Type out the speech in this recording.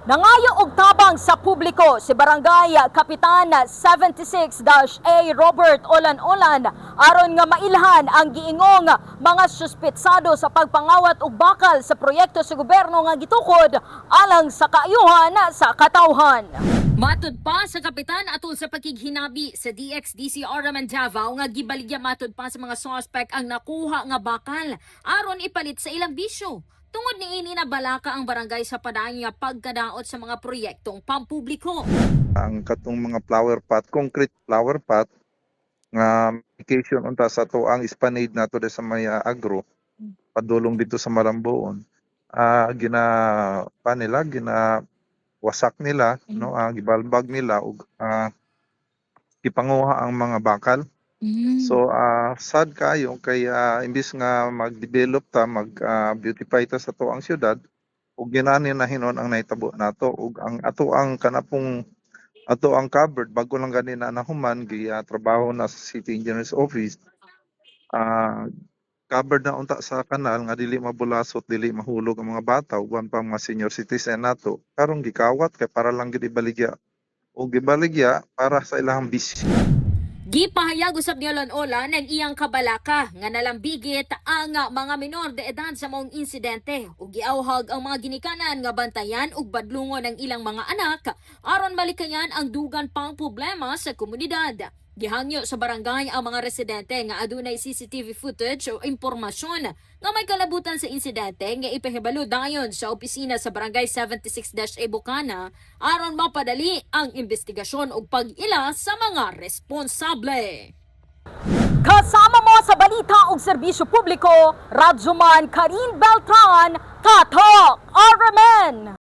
Nangayo og tabang sa publiko si Barangay Kapitan 76-A Robert Olan-Olan aron nga mailhan ang giingong mga suspetsado sa pagpangawat og bakal sa proyekto sa gobyerno nga gitukod alang sa kaayuhan sa katawhan. Matud pa sa kapitan, atol sa pakighinabi sa DXDCR man Davao nga gibaligya matud pa sa mga suspect ang nakuha nga bakal aron ipalit sa ilang bisyo. Tungod niini, nabalaka ang barangay sa padayon nga pagkadaot sa mga proyektong pampubliko. Ang katong mga flower pot, concrete flower pot nga application unta sa ato ang esplanade nato sa may agro padulong dito sa Maramboon. Gina pa nila, gina wasak nila, no, gibalbag nila ug gipanguha ang mga bakal. So sad kayo kay imbis nga mag-develop ta, mag beautify ta sa ato ang syudad, ug ginani na hinon ang nahitabo nato. Ug ang ato ang kanapong ato ang covered, bago lang gani na nahuman, gi trabaho na sa City Engineer's Office, covered na unta sa kanal nga dili mabulasot, dili mahulog ang mga bata uban pa mga senior citizen nato. Karon gikawat kay para lang gid ibaligya o gibaligya para sa ilang bisyo. Gipahayag usab ni Olan-Olan ang iyang kabalaka nga nalambigit ang mga minor de edad sa maong insidente ug giawhag ang mga ginikanan nga bantayan ug badlungon ang ilang mga anak aron malikayan ang dugan pang problema sa komunidad. Gihangyo sa barangay ang mga residente nga adunay CCTV footage o impormasyon nga may kalabutan sa insidente nga ipahibalo dayon sa opisina sa Barangay 76-A Bocana aron mapadali ang investigasyon ug pag-ila sa mga responsable. Kasama mo sa balita ug serbisyo publiko, Radyoman Karin Beltran, Tatak RMN!